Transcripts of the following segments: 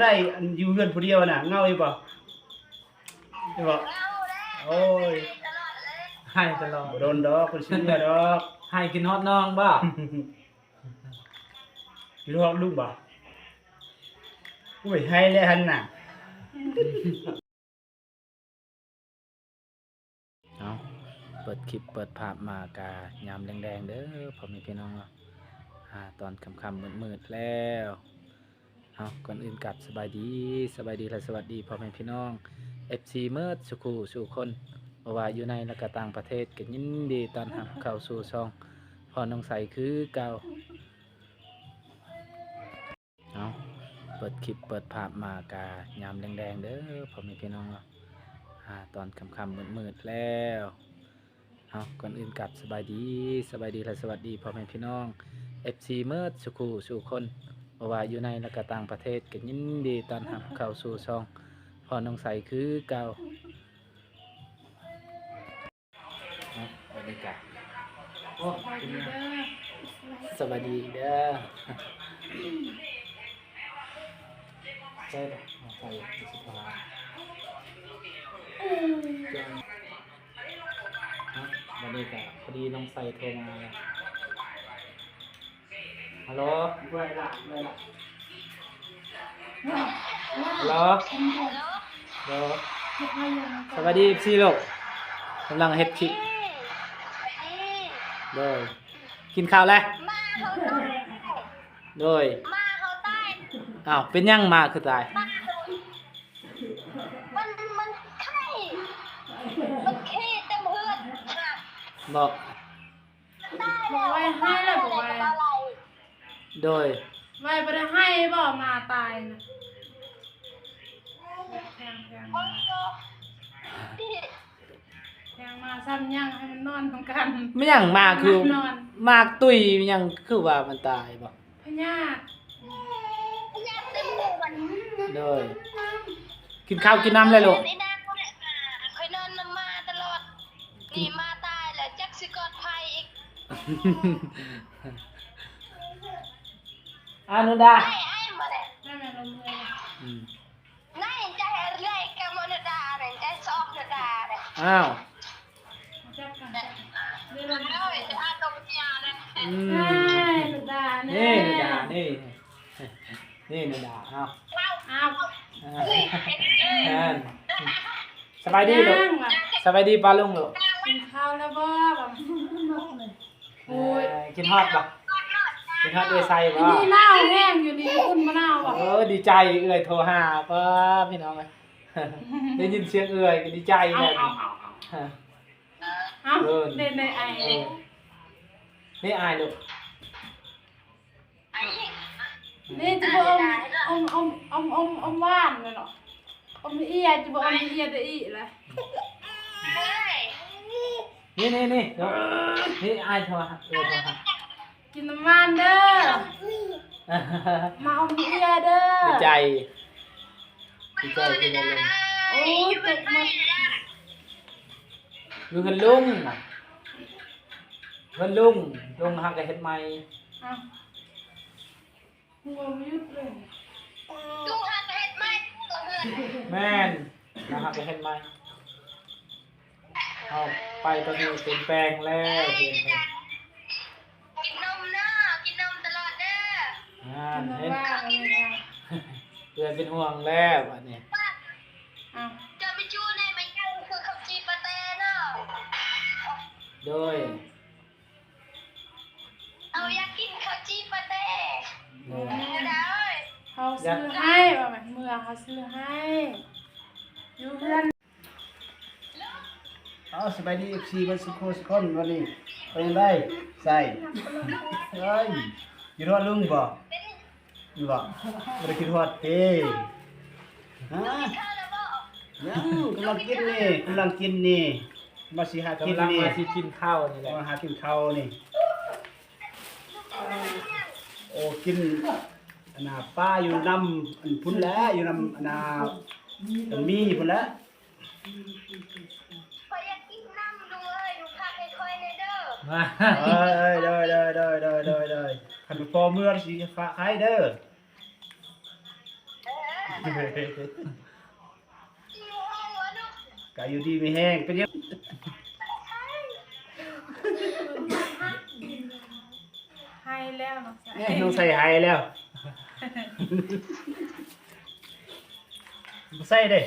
ໄດ້ ອັນຢູ່ເຮືອນຜູ້ດຽວນະ ເຫງົາຢູ່ບໍ່? ເຫັນບໍ່? ໂອ້ຍ ໄຫ້ຕະຫຼອດ ບໍ່ດົນດອກ ເພິ່ນຊິເມືອດອກ. ໄຫ້ຄິດຮອດນ້ອງບໍ່? ຄິດຮອດລຸງບໍ່? ໂອ້ຍ ໄຫ້ແລ້ວຫັ້ນນະ. ເອົາ ເປີດຄລິບເປີດພາບມາກະຍາມແລງໆເດີພໍ່ແມ່ພີ່ນ້ອງເນາະ ອາ ຕອນຄ່ຳໆມືດໆແລ້ວ. ເອົາ ກ່ອນອື່ນກັບສະບາຍດີ ສະບາຍດີ ແລະ ສະຫວັດດີພໍ່ແມ່ພີ່ນ້ອງ ເອັຟຊີ ເໝິດສູ່ຄູ່ສູ່ຄົນ ບໍ່ວ່າຢູ່ໃນ ແລະ ກະຕ່າງປະເທດ ກະຍິນດີຕ້ອນຮັບເຂົ້າສູ່ຊ່ອງພໍ່ນ້ອງໄຊຄືເກົ່າ. ເອົາ ເປີດຄລິບເປີດພາບມາກະຍາມແລງໆເດີພໍ່ແມ່ພີ່ນ້ອງເນາະ ອາ ຕອນຄ່ຳໆມືດໆແລ້ວ. ເອົາ ກ່ອນອື່ນກັບສະບາຍດີ ສະບາຍດີ ແລະ ສະຫວັດດີພໍ່ແມ່ພີ່ນ້ອງ ເອັຟຊີ ເໝິດສູ່ຄູ່ສູ່ຄົນ ບໍ່ວ່າຢູ່ໃນ ແລະ ກະຕ່າງປະເທດ ກະຍິນດີຕ້ອນຮັບເຂົ້າສູ່ຊ່ອງພໍ່ນ້ອງໄຊຄືເກົ່າ. ເນາະ ບັນຍາກາດ ໂອ້ ສະບາຍດີເດີ ສະບາຍດີເດີ ໃສ່ລະ ໃສ່ ເນາະ ບັນຍາກາດ ພໍດີນ້ອງໄຊໂທມາແລ້ວ. ຮັລໂຫຼ ຮັລໂຫຼ ໂດຍ ສະບາຍດີ ເອັຟຊີ ລູກ ກຳລັງເຮັດຄລິບ ໂດຍ ກິນເຂົ້າແລ້ວ ໂດຍ ອ້າວ ເປັນຫຍັງໝາຄືຕາຍ? ມັນ ມັນໄຂ້ ມັນຂີ້ເຕັມເຮືອນ ບໍ່? ບໍ່ໄຫວ ໄຫ້ແລ້ວບໍ່ໄຫວ ໂດຍ ໄຫວ ບໍ່ໄດ້ໄຫ້ບໍ່ ໝາຕາຍນະ ແພງ ແພງມາ ແພງມາຊ້ຳຍັງໃຫ້ມັນນອນນຳກັນ ແມ່ນຫຍັງໝາຄື ໝາຕຸຍຫຍັງ ຄືວ່າມັນຕາຍບໍ່? ພະຍາດ ພະຍາດເຕັມຫົວ ໂດຍ ກິນເຂົ້າກິນນ້ຳແລ້ວລູກ? ຂ້ອຍນອນນຳໝາຕະຫຼອດ ນີ້ໝາຕາຍແລ້ວ ຈັກຊິກອດໃຜອີກ. ອານຸດາ ໄອ້ ໄອ້ມາແລ້ວ ອືມ ນາຍຈະເຮັດເລື່ອຍກັບອານຸດາ ນາຍຈະຊອກອານຸດາ ອ້າວ ອືມ ອານຸດາ ນີ້ອານຸດາ ນີ້ ນີ້ອານຸດາ ເອົາ ເອົາ ສະບາຍດີລູກ ສະບາຍດີປ້າລຸງລູກ ກິນເຂົ້າແລ້ວບໍ່? ໂອ້ຍ ເອີ ຄິດຮອດບໍ່? ຄິດຮອດເອື້ອຍໄຊບໍ່? ນີ້ໜາວແຮງຢູ່ນີ້ ອຸ່ນບໍ່ໜາວບໍ່? ເອີ ດີໃຈ ເອື້ອຍໂທຫາ ປ້າ ພີ່ນ້ອງເອີຍ ໄດ້ຍິນສຽງເອື້ອຍກໍດີໃຈແລ້ວ ເອົາ ເອີ ເດ້ ໄດ້ອ້າຍ ເອີ ນີ້ອ້າຍລູກ. ນີ້ຈະບໍ່ອົມ ອົມ ອົມ ອົມ ອົມ ອົມຫວານແມ່ນເນາະ ອົມລະອຽດ ຈະບໍ່ອົມລະອຽດໄດ້ອີກລະ ນີ້ ນີ້ ນີ້ ນີ້ອ້າຍໂທຫາ ເອີ ໂທຫາ ກິນນ້ຳຫວານເດີ ມາອົມລະອຽດເດີ ດີໃຈ ດີໃຈທີ່ໄດ້ລົງ ໂອ້ຍ ຕົກໝົດ ຢູ່ເຮືອນລຸງນະ ເຮືອນລຸງ ລຸງຫາກະເຮັດໃໝ່ ອ້າວ ຫົວບໍ່ຢຸດເລີຍ ລຸງຫາກະເຮັດໃໝ່ ແມ່ນ ລາວຫາກະເຮັດໃໝ່ ເຮົາໄປຕອນນີ້ເປັນແປງແລ້ວ ເປັນແປງ ກິນນົມເດີ ກິນນົມຕະຫຼອດເດີ ນັ້ນ ກິນນົມ ເຫັນ ຫວານ ເອື້ອຍເປັນຫ່ວງແລ້ວບາດນີ້ ອ້າວ ເຈົ້າໄປຈູ້ໃນແມ່ເຈົ້າຄືເຂົ້າຈີ່ປາແຕເນາະ ໂດຍ ເຮົາຢາກກິນເຂົ້າຈີ່ປາແຕ ໂດຍ ເຮົາຊື້ໃຫ້ ວ່າແມ່ນ ເມື່ອເຮົາຊື້ໃຫ້ ຢູ່ເຮືອນ ເອົາ ສະບາຍດີ ເອັຟຊີ ເບິດສຸຂູສຸຄົນ ວັນນີ້ເປັນຈັ່ງໃດ? ໃສ່ ເອີຍ ຄິດຮອດລຸງບໍ່? ບໍ່ ບໍ່ໄດ້ຄິດຮອດຕິ? ຮະ? ຍັງ ກຳລັງກິນນີ້ ກຳລັງກິນນີ້ ມາຊິຫາກິນນີ້ ກຳລັງມາຊິກິນເຂົ້ານີ້ແຫຼະ ມາຫາກິນເຂົ້ານີ້. ໂອ້ ກິນອັນນ່າ ປາຢູ່ນຳອັນພຸ້ນແຫຼະ ຢູ່ນຳອັນນ່າ ອັນໝີ່ພຸ້ນແຫຼະ. ຂ້ອຍຢາກກິນນ້ຳ ລຸງເອີຍ ລຸງພາກໃຫ້ຂ້ອຍແດ່ເດີ. ເອີຍ ໂດຍ ໂດຍ ໂດຍ ຄັນພໍ່ເມືອຊິຝາກໃຫ້ເດີ. ເອີ ກະຢູ່ດີມີແຮງ ເປັນຫຍັງ? ໄຫ້ແລ້ວນ້ອງໃສ ນ້ອງໃສໄຫ້ແລ້ວ ບໍ່ໃສ່ເດ້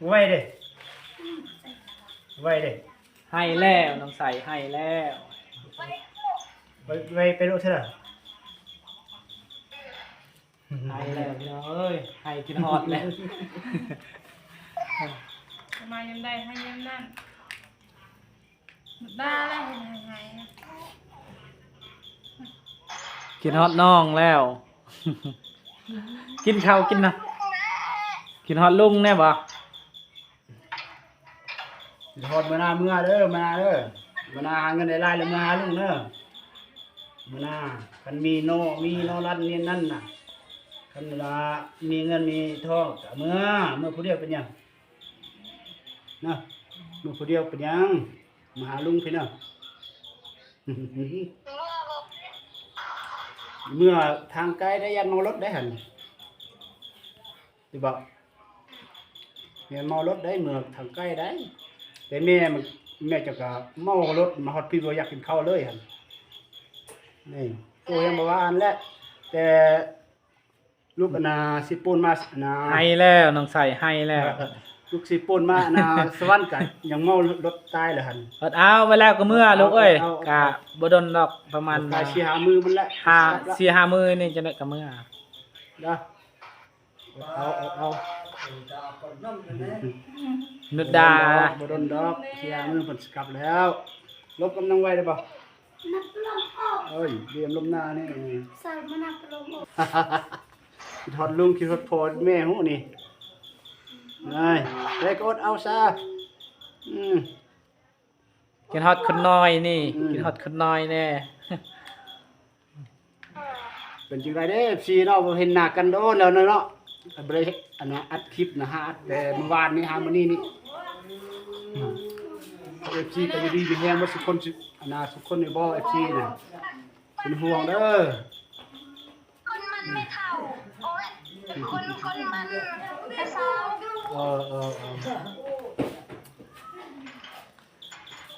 ບໍ່ໄຫວເດ້ ບໍ່ໄຫວເດ້ ໄຫ້ແລ້ວ ນ້ອງໃສໄຫ້ແລ້ວ ໄຫວ ໄຫວໄປໂລດເທື່ອ ໄຫ້ແລ້ວພີ່ນ້ອງເອີຍ ໄຫ້ຄິດຮອດແລ້ວ ມາຍາມໃດໄຫ້ຍາມນັ້ນ ດາແລ້ວເຮັດໄຫ້ ຄິດຮອດນ້ອງແລ້ວ ກິນເຂົ້າກິນນະ ຄິດຮອດລຸງແນ່ບໍ່? ຮອດມື້ໜ້າເມືອເດີ ມື້ໜ້າເດີ ມື້ໜ້າຫາເງິນໄດ້ຫຼາຍແລ້ວເມືອຫາລຸງເດີ ມື້ໜ້າ ຄັນມີໂນ ມີໂນລັນນີ້ນັ້ນນະ ຄັນວ່າມີເງິນມີທອງກະເມືອ ເມືອຜູ້ດຽວເປັນຫຍັງ ນະ ເມືອຜູ້ດຽວເປັນຫຍັງ ມາຫາລຸງພີ້ນະ ເມືອທາງໄກໄດ້ ຢ້ານເມົາລົດໄດ້ຫັ້ນ ຊິບອກ ແມ່ນເມົາລົດໄດ້ ເມືອທາງໄກໄດ້ ແຕ່ແມ່ມັນ ແມ່ເຈົ້າກະເມົາລົດມາຮອດພີ້ ບໍ່ຢາກກິນເຂົ້າເລີຍຫັ້ນ ນີ້ ໂຕຍັງບໍ່ວ່າອັນແຫຼະ ແຕ່ລູກອັນນ່າຊິໂປນມາອັນນ່າ ໄຫ້ແລ້ວ ນ້ອງໃສໄຫ້ແລ້ວ ລູກຊິໂປນມາອັນນ່າ ສະຫວັນກະຍັງເມົາລົດຕາຍແລ້ວຫັ້ນ ເອົາໄວ້ແລ້ວກະເມືອລູກເອີຍ ກະບໍ່ດົນດອກ ປະມານສີ່ຫ້າມື້ມັນແຫຼະ ຫ້າ ສີ່ຫ້າມື້ນີ້ຈັ່ງໃດກະເມືອ ເດີ. ອດເອົາ ອດເອົາ ນຸດດາ ບໍ່ດົນດອກ ເສຍມືເພິ່ນຊິກັບແລ້ວ ລົບກັບນາງໄວ້ໄດ້ບໍ່? ນັບລົມອອກ ເອີຍ ດຽມລົມໜ້ານີ້ ສາວມານັບລົມອອກ ຄິດຮອດລຸງ ຄິດຮອດພໍ່ແມ່ຮູ້ນີ້ ເອີຍ ແຕ່ກໍອດເອົາຊະ ອືມ. ກິນຮອດຄົນນ້ອຍນີ້ ອືມ ກິນຮອດຄົນນ້ອຍແນ່ ເປັນຈັ່ງໃດເດ້ ເອັຟຊີ ເນາະ ບໍ່ເຫັນໜ້າກັນໂດນແລ້ວເນາະ ບໍ່ໄດ້ອັນນັ້ນອັດຄລິບນະ ຫາອັດແຕ່ມື້ວານນີ້ຫາມື້ນີ້ນີ້ ອືມ ເອັຟຊີ ກໍຢູ່ດີມີແຮງເບິດທຸກຄົນ ອັນນ່າ ທຸກຄົນນີ້ບໍ່ ເອັຟຊີ ນະ ເປັນຫ່ວງເດີ ຄົນມັນໄມ່ເຖົ້າ ໂອ້ຍ ຄົນ ຄົນມັນກະເຊົາ ເອີ ເອີ ເອີ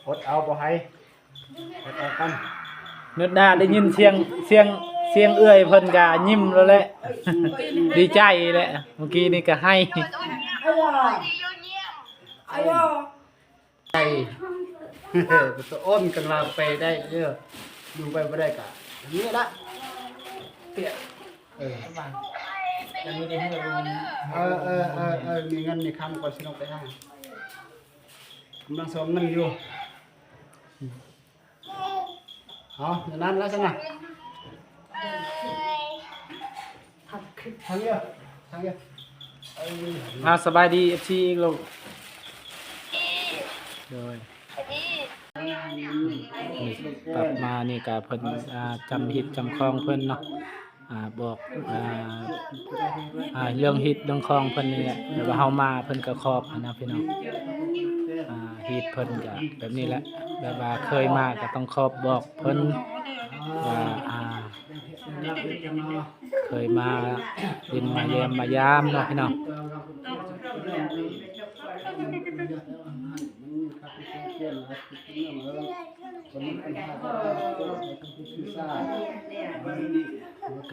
ອດເອົາບໍ່ໄຫ້ ອດເອົາກັນ ນຸດດາໄດ້ຍິນສຽງ ສຽງ ສຽງເອື້ອຍເພິ່ນກະຍິ້ມແລ້ວແຫຼະ ອືມ ດີໃຈແຫຼະ ເມື່ອກີ້ນີ້ກະໄຫ້ ໄປ ໂອ້ນກັນວ່າໄປໄດ້ເດີ ຢູ່ໄປບໍ່ໄດ້ກະນີ້ລະ ເອີ ເອີ ເອີ ເອີ ເອີ ມີເງິນມີຄຳກ່ອນຊິລົງໄປຫາ ກຳລັງຊອກເງິນຢູ່ ເອົາ ນັ້ນລະຊັ້ນນະ ທາງເດີ ທາງເດີ ເອົາ ສະບາຍດີ ເອັຟຊີ ອີກລູກ ໂດຍ ກັບມານີ້ກະເພິ່ນ ອ່າ ຈຳຮີດຈຳຄອງເພິ່ນເນາະ ອ່າ ບອກ ອ່າ ອ່າ ເລື່ອງຮີດເລື່ອງຄອງເພິ່ນນີ້ແຫຼະ ແບບວ່າເຮົາມາເພິ່ນກະຂອບຫັ້ນນະພີ່ນ້ອງ ອ່າ ຮີດເພິ່ນກະແບບນີ້ແຫຼະ ແບບວ່າເຄີຍມາກະຕ້ອງຂອບບອກເພິ່ນວ່າ ອ່າ ເຄີຍມາຫຼິ້ນມາຢ້ຽມມາຢາມເນາະພີ່ນ້ອງ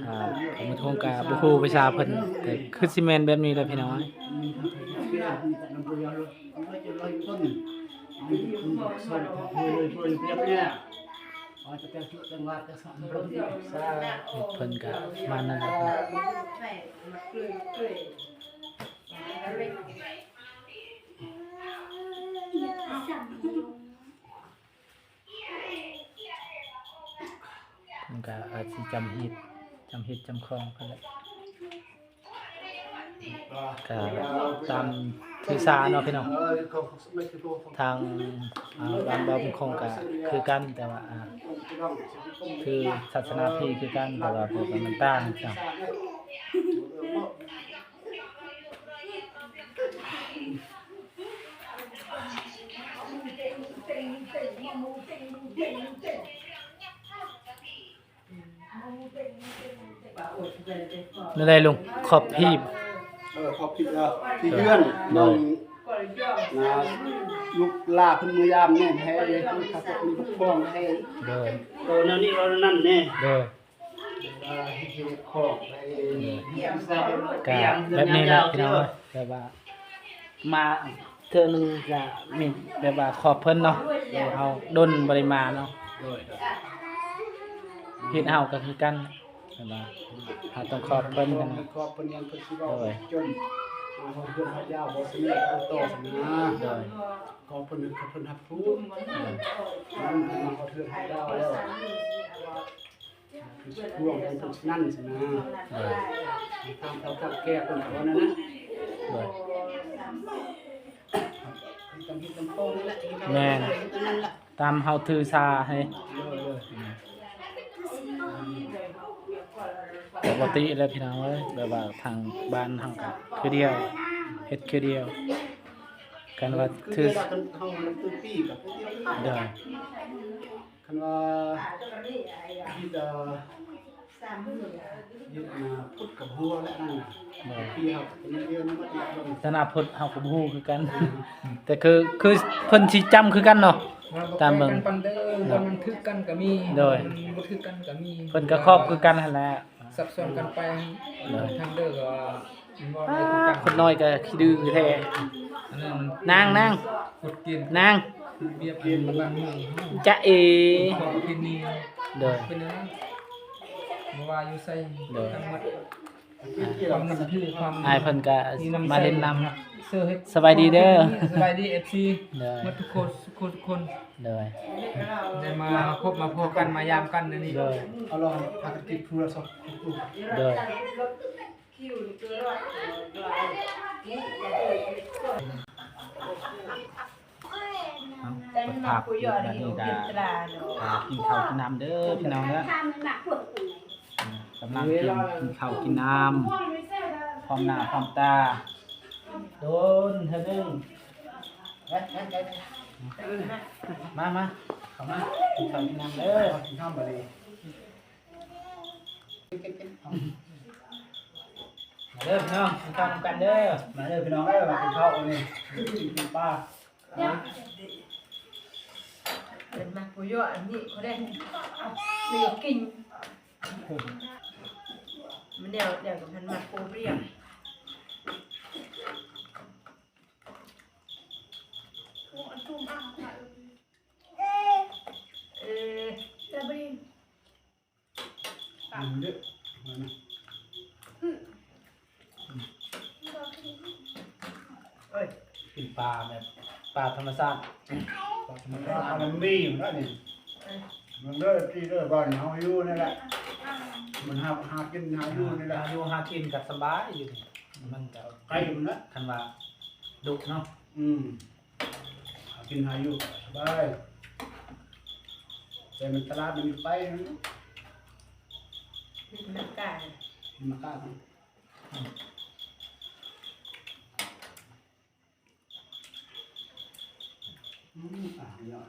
ອ່າ ຂອງໝູ່ທົ່ງກະບໍ່ຮູ້ພາສາເພິ່ນ ແຕ່ຄືຊິແມ່ນແບບນີ້ແຫຼະພີ່ນ້ອງ ເພິ່ນກະປະມານນັ້ນແຫຼະ. ມັນກະອາດຊິຈຳຮີດ ຈຳຮີດຈຳຄອງຫັ້ນແຫຼະ ກະຕາມຖືສາເນາະພີ່ນ້ອງ ທາງ ອ່າ ບ້ານເບົາບຸນຄົງກະຄືກັນ ແຕ່ວ່າ ອ່າ ຄືສາສະໜາພີ້ຄືກັນ ແຕ່ວ່າແບບວ່າມັນຕ່າງກັນ. ແນວໃດລຸງ ຂອບພີ້ ເອີ ຂອບຄຸນເດີ ທີ່ເຮືອນ ໂດຍ ນ້ອງນາ ລູກຫຼານເພິ່ນມາຢາມແນ່ແທ້ເດ້ ຂ້າພະເຈົ້າມີບັກຄອງແທ້ ໂດຍ ໂຕແນວນີ້ເວົ້າແນວນັ້ນແນ່ ໂດຍ ເຮັດຂອງໄປ ກະແບບນີ້ແຫຼະພີ່ນ້ອງເອີຍ ແບບວ່າ ມາເທື່ອໜຶ່ງກະມີແບບວ່າຂອບເພິ່ນເນາະ ເຮົາດົນບໍ່ໄດ້ມາເນາະ ໂດຍ ເຮັດເຮົາກໍຄືກັນ ແມ່ນບໍ່? ເຮົາຕ້ອງຂອບເພິ່ນນະ ຂອບເພິ່ນ ຍັງເພິ່ນຊິເວົ້າ ໂດຍ ຈົນຮອດເຮືອນຮອດຍາວ ບໍ່ສະເໜີເອົາຕໍ່ຊັ້ນນະ ໂດຍ ຂອບເພິ່ນ ເພິ່ນຮັບຮູ້ ໂດຍ ມັນຮອດເຮືອນຮອດຍາວແລ້ວ ເປັນຊ່ວງຂອງເພິ່ນນັ້ນຊັ້ນນະ ໂດຍ ທາງເຂົາເຈົ້າແກ່ເພິ່ນກໍວ່ານັ້ນນະ ໂດຍ ເຮັດຕາມເຮັດຕາມຂອງນັ້ນແຫຼະ ແມ່ນ ເຮັດຕາມນັ້ນລະ ຕາມເຮົາຖືສາໃຫ້ ໂດຍ ໂດຍ ແຕ່ປົກກະຕິແລ້ວພີ່ນ້ອງເອີຍ ແບບວ່າທາງບ້ານເຮົາກໍຄືດຽວ ເຮັດຄືດຽວ ຄັນວ່າຖື ເຮົານຳຕົ້ນປີກໍຄືດຽວ ໂດຍ ຄັນວ່າມີແຕ່ເຮັດ ອ່າ ພຸດກັບຫົວແຫຼະນັ້ນນະ ໂດຍ ປີເຮົາກໍເປັນເດືອນມາຕິດລົງ ສະນາພຸດເຮົາກໍບໍ່ຮູ້ຄືກັນ ອືມ ແຕ່ຄື ຄືເພິ່ນຊິຈຳຄືກັນເນາະ ຕາມເບິ່ງ ມັນກໍແຕກຕ່າງກັນໄປເດີ ໂດຍ ມັນຖືກກັນກໍມີ ໂດຍ ມັນບໍ່ຖືກກັນກໍມີ ເພິ່ນກໍຄອບຄືກັນຫັ້ນແຫຼະ ຊັບຊ້ອນກັນໄປ ໂດຍ ທາງເດີກໍ ອ້າ ຄົນນ້ອຍກໍຂີ້ດື້ແທ້ ອັນນັ້ນ ນາງ ນາງ ກົດເກນ ນາງ ລະບຽບອັນບ້ານເມືອງເຮົາ ຈະເອ ຂອງປະເພນີ ໂດຍ ເປັນແນວນັ້ນ ບໍ່ວ່າຢູ່ໃສ ໂດຍ ທັງໝົດ ຄວາມນັບຖື ຄວາມ ອ້າຍເພິ່ນກໍ ມີນ້ຳໃຈ ມາຫຼິ້ນນຳ ເຊີເຮັດ ສະບາຍດີເດີ ສະບາຍດີ ເອັຟຊີ ໂດຍ ໝົດທຸກຄົນ ທຸກຄົນ ທຸກຄົນ ໂດຍ ໄດ້ມາພົບມາພໍ້ກັນ ມາຢາມກັນໃນນີ້ ໂດຍ ເອົາລະ ພາກັນກິນຜູ້ລະສອງ ໂດຍ ເອົາ ເປີດພາບຢູ່ບັດນີ້ກະ ອ່າ ກິນເຂົ້າກິນນ້ຳເດີພີ່ນ້ອງເດີ ກຳລັງກິນ ກິນເຂົ້າກິນນ້ຳ ພ້ອມໜ້າພ້ອມຕາ ດົນເທື່ອໜຶ່ງ ມາ ມາ ເຂົ້າມາ ກິນເຂົ້າກິນນ້ຳເດີ ກິນນ້ຳບັດນີ້. ມາເດີພີ່ນ້ອງ ກິນເຂົ້ານຳກັນເດີ ມາເດີພີ່ນ້ອງເອີຍ ມາກິນເຂົ້າອັນນີ້ ກິນປາ ເປັນມາຜູ້ຍົວອັນນີ້ ເຂົາໄດ້ ນີ້ກໍກິນ ມັນແນວ ແນວກັບມັນມາໂກເບຍ ເອີ ລະບຣີ ອືມ ເດີ ມານະ ເອີຍ ກິນປາແບບປາທຳມະຊາດ ປາທຳມະຊາດ ປາມັນມີຢູ່ແລ້ວນີ້ ເອີ ເບິ່ງເດີ ທີ່ເດີ ບ້ານເຮົາຢູ່ນີ້ແຫຼະ ມັນຫາ ຫາກິນຫາຢູ່ນີ້ແຫຼະ ຫາຢູ່ຫາກິນກໍສະບາຍຢູ່ນີ້ ມັນກໍໃກ້ມັນນະ ຄັນວ່າດຸເນາະ ອືມ ຫາກິນຫາຢູ່ສະບາຍ ແຕ່ມັນຕະຫຼາດມັນຢູ່ໄກນະ ມັນກາຍ ມັນກາຍ ອືມ ອືມ ອ່ະ ເນາະ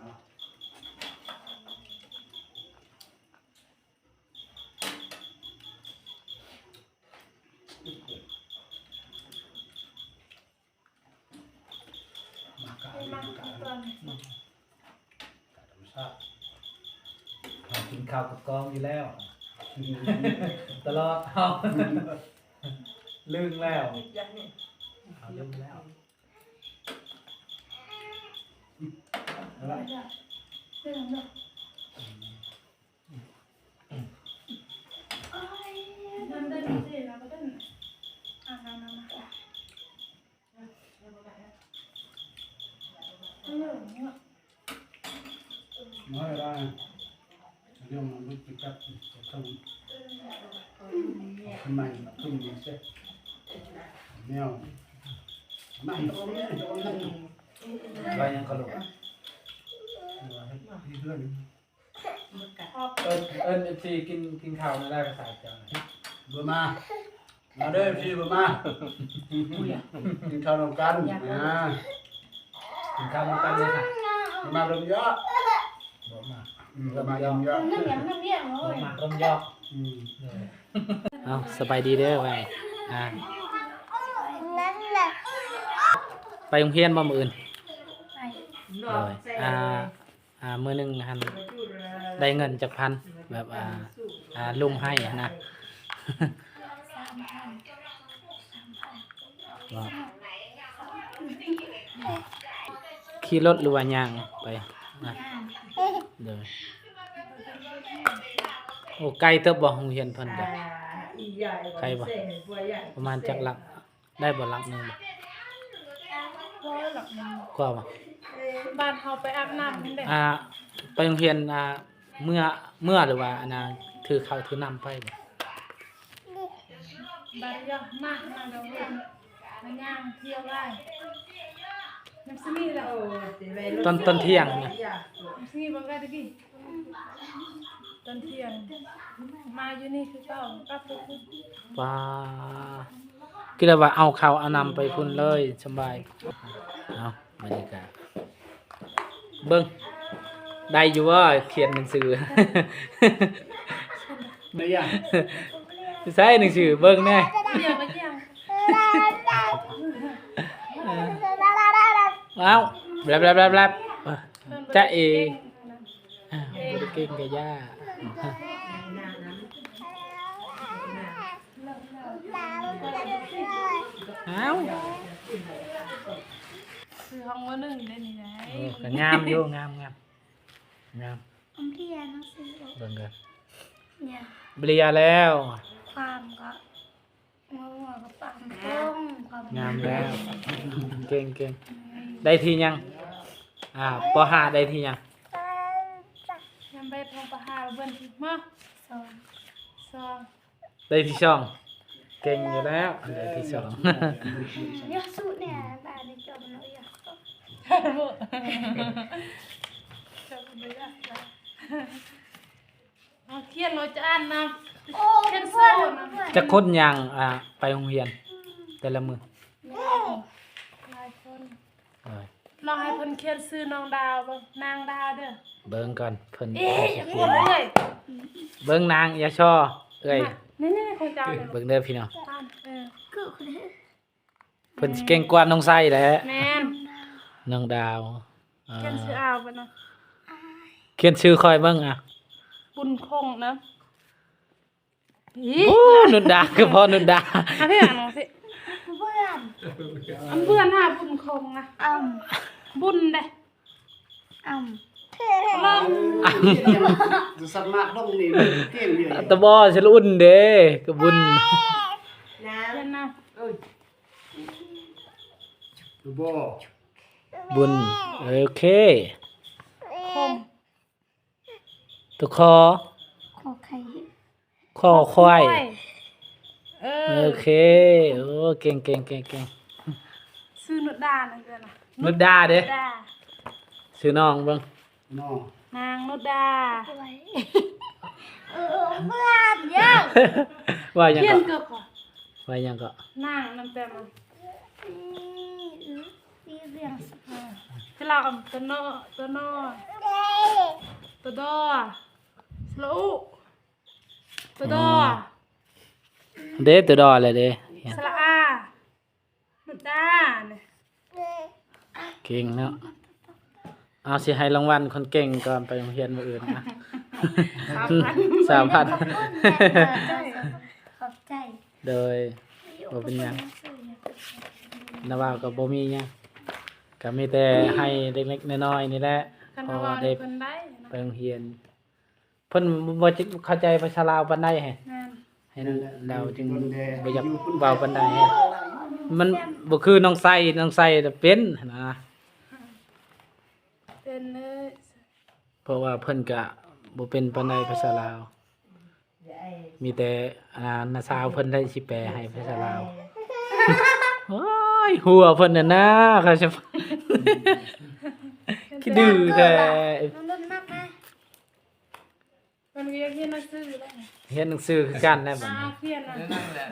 ມາກາຍ ມາກາຍ ທຳມະຊາດ ເຮົາກິນເຂົ້າກັບກອງຢູ່ແລ້ວ ຕະຫຼອດ ເຮົາ ລືມແລ້ວ ເຮົາລືມແລ້ວ ເອົາລະ ມາເລີຍ ເລື່ອງມັນຫຼຸດໄປຈັບ ເອົາຂຶ້ນມາ ເອົາຂຶ້ນມາເສຍ ແມວ ມາ ໂອມ ໂອມ ໄວ້ຍັງກະລູກ ເຮັດເຮືອນ ເອີ້ນ ເອີ້ນເອັຟຊີກິນ ກິນເຂົ້ານະ ໄດ້ພາສາເຈົ້ານະ ເບີມາ ມາເດີເອັຟຊີ ເບີມາ ກິນເຂົ້ານຳກັນນະ ກິນເຂົ້ານຳກັນເລີຍນະ ມາເລີ່ມເຍາະ ເບີມາ ອືມ ເລີ່ມເຍາະ ມາເລີ່ມເຍາະ ເອີ ເອົ້າ ສະບາຍດີເດີໄວ ອ່າ ໄປໂຮງຮຽນບໍ່ມື້ອື່ນ? ໄປ. ໂດຍ ອ່າ ອ່າ ມື້ໜຶ່ງຫັ້ນໄດ້ເງິນຈັກພັນ ແບບ ອ່າ ອ່າ ລຸງໃຫ້ຫັ້ນນະ? ສາມພັນ ສາມພັນ ບໍ່? ຂີ່ລົດ ຫຼືວ່າຍ່າງໄປ? ອ່າ ໂດຍ. ໂອ້ ໄກເຕີບບໍ່ໂຮງຮຽນເພິ່ນກະ? ໄກບໍ່? ປະມານຈັກຫຼັກ? ໄດ້ບໍ່ຫຼັກໜຶ່ງບໍ່? ບໍ່ຫຼັກໜຶ່ງ ກວ່າບໍ່? ບ້ານເຮົາໄປອາບນ້ຳນັ້ນແຫຼະ. ອ່າ ໄປໂຮງຮຽນ ອ່າ ເມື່ອ ເມື່ອ ຫຼືວ່າ ອັນນ່າ ຖືເຂົ້າຖືນ້ຳໄປບໍ່? ບາດຢາກມາ ມາດຽວ ມາຍ່າງທ່ຽວໄດ້ ຍາມສະມີແຫຼະ. ຕອນ ຕອນທ່ຽງນະ? ຍາມສະມີບໍ່? ໄດ້ຕະກີ້ ຕອນທ່ຽງ ມາຢູ່ນີ້ຄືເກົ່າ ກັບຄື. ປາ ຄືແບບວ່າເອົາເຂົ້າເອົານ້ຳໄປພຸ້ນເລີຍ ສະບາຍ. ເອົາ ບັນຍາກາດ ເບິ່ງ ໄດ້ຢູ່ບໍ່? ຂຽນໜັງສື ໄດ້ຫຍັງ? ໃສ່ໜັງສືເບິ່ງແດ່. ດຽວໄປທ່ຽງ ເອົາ ແບບໆໆ ຈະເອ ອ່າ ບໍ່ໄດ້ເກັ່ງກະຢ່າ. ອ້າວ ຄືຫ້ອງ ມໍໜຶ່ງ ເດ້ນີ້ໄດ໋. ໂອ້ ກະງາມຢູ່ ງາມ ງາມ ງາມ. ເບິ່ງເດີ ເບລຍາແລ້ວ ຄວາມກະ ງາມແລ້ວ ເກັ່ງໆ. ໄດ້ທີ່ຫຍັງ? ອ່າ ປໍຫ້າ ໄດ້ທີ່ຫຍັງ? ຍັງໄດ້ທອງປະຫາເບິ່ງມາ ສອງ ສອງ ໄດ້ທີ່ສອງ. ເກັ່ງຢູ່ແລ້ວ ໄດ້ທີ່ສອງ. ເອົາ ຂຽນໂລດ ຈະອ່ານນຳ ຂຽນໂຊນຳ. ຈັກຄົນຍ່າງ ອ່າ ໄປໂຮງຮຽນແຕ່ລະມື້? ຫຼາຍຄົນ. ເອີ ລອງໃຫ້ເພິ່ນຂຽນຊື່ນ້ອງດາວເບິ່ງ ນາງດາວເດີ. ເບິ່ງກ່ອນເພິ່ນ ເອີຍ ເບິ່ງນາງ ຢ່າສໍ້ເອີຍ. ນີ້ໆ ຂອງເຈົ້ານີ້ ເບິ່ງເດີພີ່ນ້ອງ. ເອີ ເພິ່ນຊິເກັ່ງກວ່ານ້ອງໄຊແຫຼະ. ແມ່ນ ນ້ອງດາວ. ອ່າ ຂຽນຊື່ອາວເບິ່ງນະ ຂຽນຊື່ຂ້ອຍເບິ່ງອະ ບຸນຄົງນະ. ໂອ້ ນຸດດາ ຄືພໍ່ນຸດດາ. ອະ ເພື່ອນ ເພື່ອນ ອັນເພື່ອນຫາບຸນຄົງນະ ອຳ ບຸນເດ້ ອຳ ສັດມາກລົງນີ້ເກັ່ງຢູ່ ຕະບໍ ສະຫຼະອຸນເດ້ ກະບຸນ ນະ ເພິ່ນນະ ເອີຍ ຕະບໍ ບຸນ ໂອເຄ ຄົງ ຕົວ ຄ ຄໍໄຂ່ ຄໍຄວາຍ ເອີ ໂອເຄ. ໂອ້ ເກັ່ງໆໆໆ. ຊື່ນຸດດານະ ນຸດດາເດ້ ນຸດດາ. ຊື່ນ້ອງເບິ່ງ ນ້ອງ ນາງນຸດດາ. ເອີ ເພື່ອນ ເອີ ວ່າຫຍັງເກາະ? ວ່າຫຍັງເກາະ? ນາງນຳແຕ່ມາ ຄືລາວ ຕົວນໍ ຕົວນໍ ຕົວດໍ ສະຫຼະອຸ ຕົວດໍ ເດ້ ຕົວດໍແຫຼະເດ້ ສະຫຼະອາ ນຸດດາ. ເກັ່ງເນາະ. ເອົາ ຊິໃຫ້ລາງວັນຄົນເກັ່ງກ່ອນໄປໂຮງຮຽນມື້ອື່ນນະ ສາມພັນ ສາມພັນ. ຂອບໃຈ ໂດຍ ບໍ່ເປັນຫຍັງ ນາວາວກະບໍ່ມີຫຍັງ ກະມີແຕ່ໃຫ້ເລັກໆນ້ອຍໆນີ້ແຫຼະ ເພາະວ່າໄດ້ໄປໂຮງຮຽນ. ເພິ່ນບໍ່ເຂົ້າໃຈພາສາລາວປານໃດ ແມ່ນ ເຫັນລາວຈຶ່ງບໍ່ຢາກເວົ້າປານໃດ. ມັນບໍ່ຄືນ້ອງໄຊ ນ້ອງໄຊເປັນຫັ້ນນະ ເປັນເລີຍ ເພາະວ່າເພິ່ນກະບໍ່ເປັນປານໃດພາສາລາວ. ມີແຕ່ ອ່າ ນ້າສາວເພິ່ນໄດ້ຊິແປໃຫ້ພາສາລາວ. ໂອ້ຍ ຫົວເພິ່ນນັ້ນນະ ເຂົາຈະ ຂີ້ດື້ແທ້. ມັນລຸ້ນມາກນະ ມັນກໍຢາກຮຽນໜັງສືແຫຼະ ຮຽນໜັງສືຄືກັນແຫຼະບັດນີ້. ຂຽນນະ ນັ້ນແຫຼະ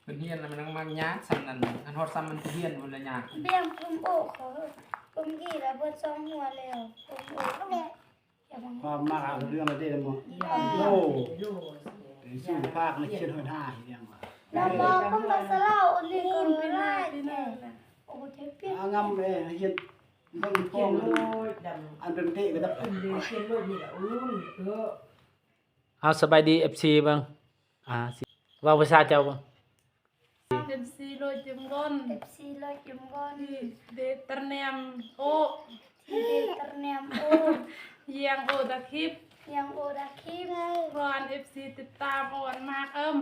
ເພິ່ນຮຽນນະ ມັນຍັງມັກຍາກສ່ຳນັ້ນ ຄັນຮອດສ່ຳມັນຮຽນພຸ້ນລະຍາກ. ບຽງກຸມໂອຂໍກຸມກີລະເບິດສອງຫົວແລ້ວ ກຸມໂອ. ຄວາມມາກເລື່ອງລະເດນບໍ່? ໂອ້ ເປັນສຸຂະພາບ ນັກຂຽນຮອດຫ້າອີຫຍັງວະ? ລະມາຄົນລາວສະເລົ່າອັນນີ້ກໍຫຼາຍແທ້. ອາງາມແມ່ຮຽນເບິ່ງຟອງ ອັນເປັນເຕະໄປຕັບ ເອົາສະບາຍດີ ເອັຟຊີ ເບິ່ງ ອ່າ ເວົ້າພາສາເຈົ້າເບິ່ງ. ເອັຟຊີ ໂລຈິມກອນ ເອັຟຊີ ໂລຈິມກອນ ທີ່ເດຕະແນມໂອ ທີ່ເດຕະແນມໂອ ຢຽງໂອດາຄລິບ ຢຽງໂອດາຄລິບ ກຣອນ ເອັຟຊີ ຕິດຕາມໂອອັນມາກເອິມ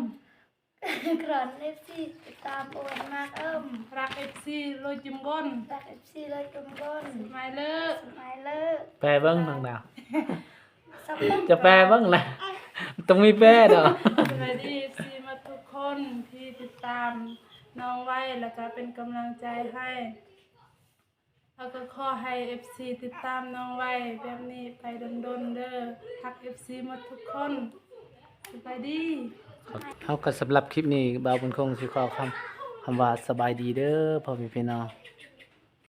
ກຣອນ ເອັຟຊີ ຕິດຕາມໂອອັນມາກເອິມ ຮັກ ເອັຟຊີ ໂລຈິມກອນ ຮັກ ເອັຟຊີ ໂລຈິມກອນ ສະໄມເລີ ສະໄມເລີ ແປເບິ່ງນ້ອງດາວ ຈະແປເບິ່ງລະ ຕ້ອງມີແປດອກ. ສະບາຍດີ ເອັຟຊີ ໝົດທຸກຄົນທີ່ຕິດຕາມນ້ອງໄວ້ ແລ້ວກະເປັນກຳລັງໃຈໃຫ້ ແລ້ວກະຂໍໃຫ້ ເອັຟຊີ ຕິດຕາມນ້ອງໄວ້ແບບນີ້ໄປດົນໆເດີ ຮັກ ເອັຟຊີ ໝົດທຸກຄົນ ສະບາຍດີ. ເຮົາກະສຳລັບຄລິບນີ້ ບ່າວບຸນຄົງຊິຂໍຄຳ ຄຳວ່າສະບາຍດີເດີພໍ່ແມ່ພີ່ນ້ອງ.